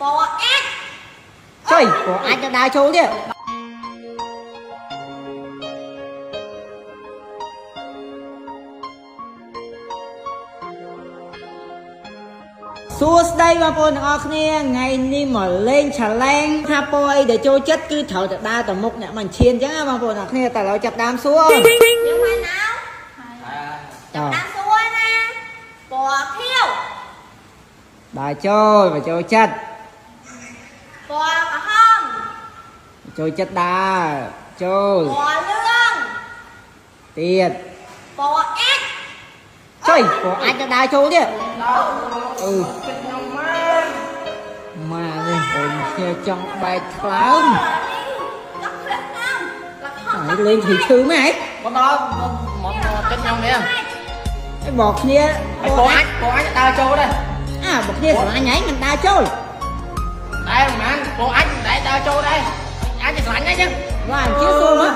ពណ៌អាច ចុយព្រោះអាចទៅដើរចូលទៀតសួស្តីបងប្អូនទាំងអស់គ្នាថ្ងៃនេះមកលេង challenge ថាពណ៌អីដែលចូលចិត្តគឺត្រូវតែដើរទៅមុខអ្នកមិនឈានអញ្ចឹងណាបងប្អូនទាំងអស់គ្នាតែឥឡូវចាប់ដើមសួរអូន យើងហើយណៅ តោះ តាមសួរណាពណ៌ខៀវ ដើរចូលមកចូលចិត្ត ពណ៌ក្រហម ចូលចិត្តដើរចូល ពណ៌លឿង ទៀត ពណ៌អាច ចុយព្រោះអាចទៅដើរចូលទៀតអឺម៉ានេះអូនគ្នាចង់បែកថ្លើម ដាក់ធ្លាក់តាមលខំ ហើយលេងឈឺឈឺមែនហ៎ មកដល់មកចិត្តខ្ញុំនេះ ឯងบอกគ្នា ហើយបងអាចបងអាចដើរចូលដែរ អាบอกគ្នាស្រឡាញ់ឯងមិនដើរចូល តែប្រហែលបងអាចមិនដែរដើរចូលដែរអាចស្រឡាញ់ហ្នឹងចឹង ឡានជាសួរមក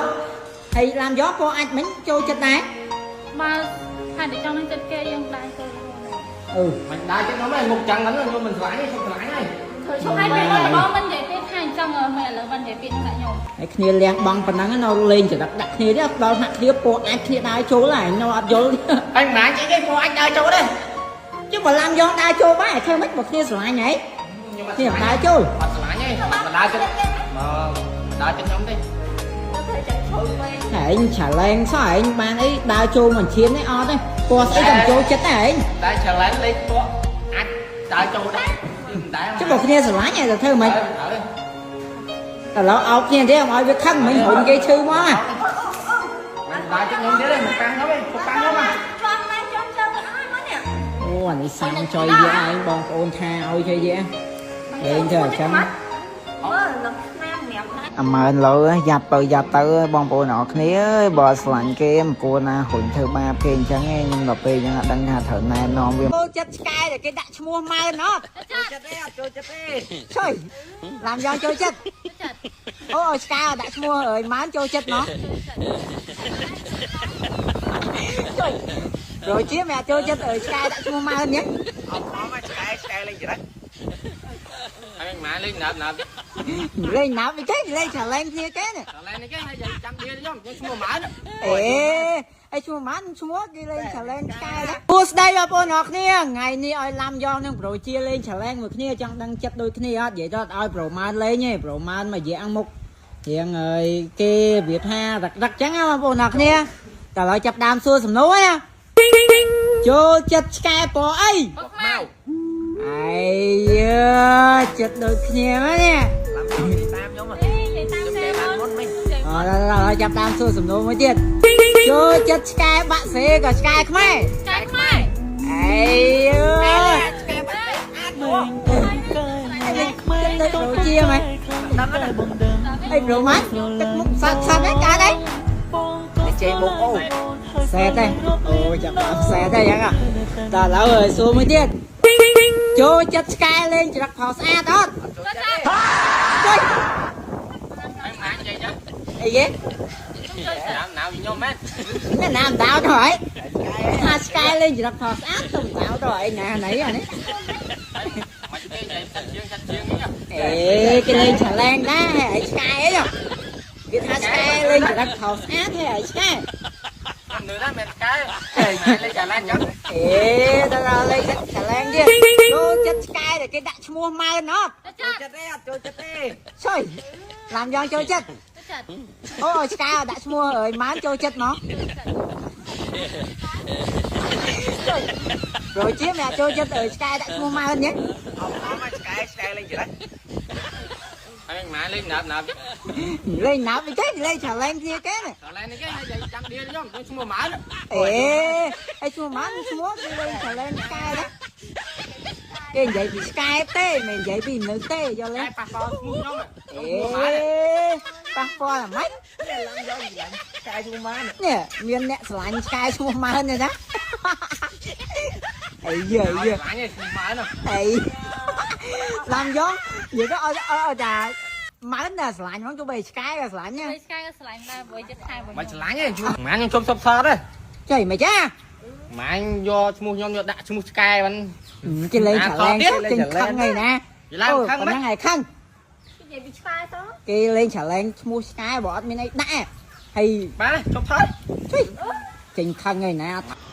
ហើយឡានយកពណ៌អាចមិញចូលចិត្តដែរ បើថាតែចង់នឹងចិត្តគេយើងដែរចូល អឺ មិនដើរចិត្តខ្ញុំឯងមុខចឹងហ្នឹងខ្ញុំមិនស្រឡាញ់ទេខ្ញុំស្រឡាញ់ហើយ ធ្វើឈប់ហើយពេលរបស់មិននិយាយទៀតថាអញ្ចឹងមិនឥឡូវមិននិយាយទៀតនឹងដាក់ខ្ញុំ ហើយគ្នាលះបង់ប៉ុណ្ណឹងនៅលេងចរិតដាក់គ្នាទៀតដល់ថ្នាក់គ្នាពណ៌អាចគ្នាដើរចូលហើយនៅអត់យល់ ហើយមិនអាចអីទេបងអាចដើរចូលដែរ chứបើឡានយកដើរចូលបាយធ្វើម៉េចបើគ្នាស្រឡាញ់ហី ខ្ញុំអត់ គ្នាដើរចូល អត់ស្រឡាញ់ទេមិនដើរចិត្តមកដើរចិត្តខ្ញុំទេ ទៅចាក់ឈើពេក ឯង challenge សោះឯងបានអីដើរចូលមួយឈាននេះអត់ទេពណ៌ស្អីក៏ចូលចិត្តដែរឯង តែ challenge លេខពក់អាចដើរចូលដែរមិនដែរ chứបើគ្នាស្រឡាញ់ឯងទៅធ្វើម៉េច ហើយ តែឡូវអោបគ្នាទេឲ្យវាខឹងមិញរុញគេឈឺមកណា មិនដើរចិត្តខ្ញុំទៀតទេមិនប៉ាំងខ្ញុំទេប៉ាំងខ្ញុំហ่ะ ជាន់ណាជាន់ជើងទៅឲ្យមកនេះ អូអានេះសាំចុយវាឯងបងប្អូនថាឲ្យជ័យយេលេងទៅអញ្ចឹង មើលនឹងឆ្នាំម្នាក់ដែរ អាម៉ឺនលើយ៉ាប់ទៅយ៉ាប់ទៅបងប្អូនអរគ្នាអើយបើស្លាញ់គេមិនគួរណារុញធ្វើបាបគេអញ្ចឹងឯងខ្ញុំដល់ពេលអញ្ចឹងអត់ដឹងថាត្រូវណែនាំវាចូលចិត្តឆ្កែដែលគេដាក់ឈ្មោះម៉ឺនអត់ ចូលចិត្តទេអត់ចូលចិត្តទេ ជួយឡាំយ៉ាងចូលចិត្តអូឲ្យឆ្កែដាក់ឈ្មោះអើយម៉ឺនចូលចិត្តមកជួយរយជាមិនចូលចិត្តអើយឆ្កែដាក់ឈ្មោះម៉ឺនអញ្ចឹង អត់ខំឆ្កែឆ្កែលេងចរិតហើយម៉ែលេងណាប់ណាប់ លេងណាប់វិញគេលេង challenge គ្នាគេនេះ កន្លែងនេះគេហើយចាំដៀលខ្ញុំខ្ញុំឈ្មោះម៉ែ អេអីឈ្មោះម៉ាន់ឈ្មោះគេលេង challenge ឆ្កែដែរសួស្តីបងប្អូនអរគ្នាថ្ងៃនេះឲ្យឡាំយ៉ងនិងប្រូជាលេង challenge មួយគ្នាចង់ដឹងចិត្តដូចគ្នាអត់និយាយទៅអត់ឲ្យប្រូម៉ានលេងទេប្រូម៉ានមកយាងមុខរៀងអើយគេវាថារឹករឹកចឹងណាបងប្អូនអរគ្នាតើឥឡូវចាប់ដើមសួរសំណួរណាចូលចិត្តឆ្កែពណ៌អី បុកម៉ៅ អីយើចិត្តដូចគ្នាមកនេះ តាមខ្ញុំ អេនិយាយតាមគេមុនមិញ អរដល់ចាប់ដើមសួរសំណួរមួយទៀតចូលចិត្តឆ្កែបាក់សេក៏ឆ្កែខ្មែរ ចែកខ្មែរ អីយើ ឆ្កែបាត់អាច ខ្មែរទៅប្រូជាហ្មង ដឹងហ្នឹង អីប្រូម៉ាត់ទឹកមុខសាត់សាត់ហ្នឹងកើតអី ចេបុកអូ សែតទេអូចាប់ដើមសែតទេយ៉ាងតើឥឡូវឲ្យសួរមួយទៀតចូលចិត្តឆ្កែលេងច្រឹកផោស្អាតអត់ចុយ ហើយម៉ែនិយាយចឹង អីគេ ណាវណាវខ្ញុំមែន នេះណាមដៅទៅហើយថាឆ្កែលេងច្រឹកផោស្អាតទៅដៅទៅអីណាណីអានេះ មិនគេនិយាយសាច់ជាងសាច់ជាងនេះ អេគេលេង challenge ដែរហើយឆ្កែអីគេថាឆ្កែលេងច្រឹកខោស្អាតហើយឆ្កែ នឿដែរមែនឆ្កែលេងចាឡានចឹង អេដល់លេង challenge ទៀតចូលចិត្តឆ្កែដែលគេដាក់ឈ្មោះម៉ឺនអត់ ចូលចិត្តទេអត់ចូលចិត្តទេ ជួយឡាំយ៉ាងចូលចិត្ត ចិត្ត អូឲ្យឆ្កែដាក់ឈ្មោះអើយម៉ឺនចូលចិត្តមកជួយប្រូជាមិនចូលចិត្តអើយឆ្កែដាក់ឈ្មោះម៉ឺនញ៉ឹង អត់ខំឆ្កែឆ្កែលេងចរិតហើយម៉ែលេងណាប់ណាប់ លេងណាប់វិញគេលេង challenge គ្នាគេនេះ កន្លែងនេះគេហើយចាំដៀលខ្ញុំខ្ញុំឈ្មោះម៉ែ អេអីឈ្មោះម៉ានឈ្មោះគេលេង challenge ឆ្កែដែរគេនិយាយពីឆ្កែទេមិននិយាយពីមនុស្សទេយល់ ឆ្កែ ទេ ប៉ះប៉ោឈ្មោះខ្ញុំ អេប៉ះពាល់អាម៉េច ឆ្កែឈ្មោះម៉ែ នេះមានអ្នកស្រឡាញ់ឆ្កែឈ្មោះម៉ានទេណាអីយើអីយើ ស្រឡាញ់ឈ្មោះម៉ែនោះ អីឡាំយ៉ងនិយាយទៅឲ្យឲ្យតាម៉ានណាស្រឡាញ់ហ្មងទោះបីឆ្កែក៏ស្រឡាញ់ណា ពេលឆ្កែក៏ស្រឡាញ់ដែរព្រោះចិត្តថែមួយ មិនស្រឡាញ់ទេម៉ែខ្ញុំជុំសុបសតទេ ចុយមិនចា ម៉ែយកឈ្មោះខ្ញុំយកដាក់ឈ្មោះឆ្កែមិន គេលេង challenge ចេញខឹងហើយណា យឡើងខឹង ប៉ុ មែន ណ្ណឹងហើយខឹង និយាយពីឆ្កែទៅ គេលេង challenge ឈ្មោះឆ្កែបើអត់មានអីដាក់ហើយ បាទជប់ថយ ជួយចេញខឹងហើយណា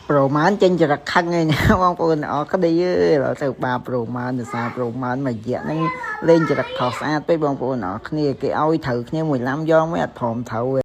ប្រមាណចេញចរិតខឹងហើយណាបងប្អូនអរក្តីអើយឥឡូវទៅបាប្រមាណទៅសារប្រមាណមួយរយៈហ្នឹងលេងចរិតខុសស្អាតពេកបងប្អូនអរគ្នាគេឲ្យត្រូវគ្នាមួយឡាំយ៉ងមួយអត់ព្រមត្រូវទេ។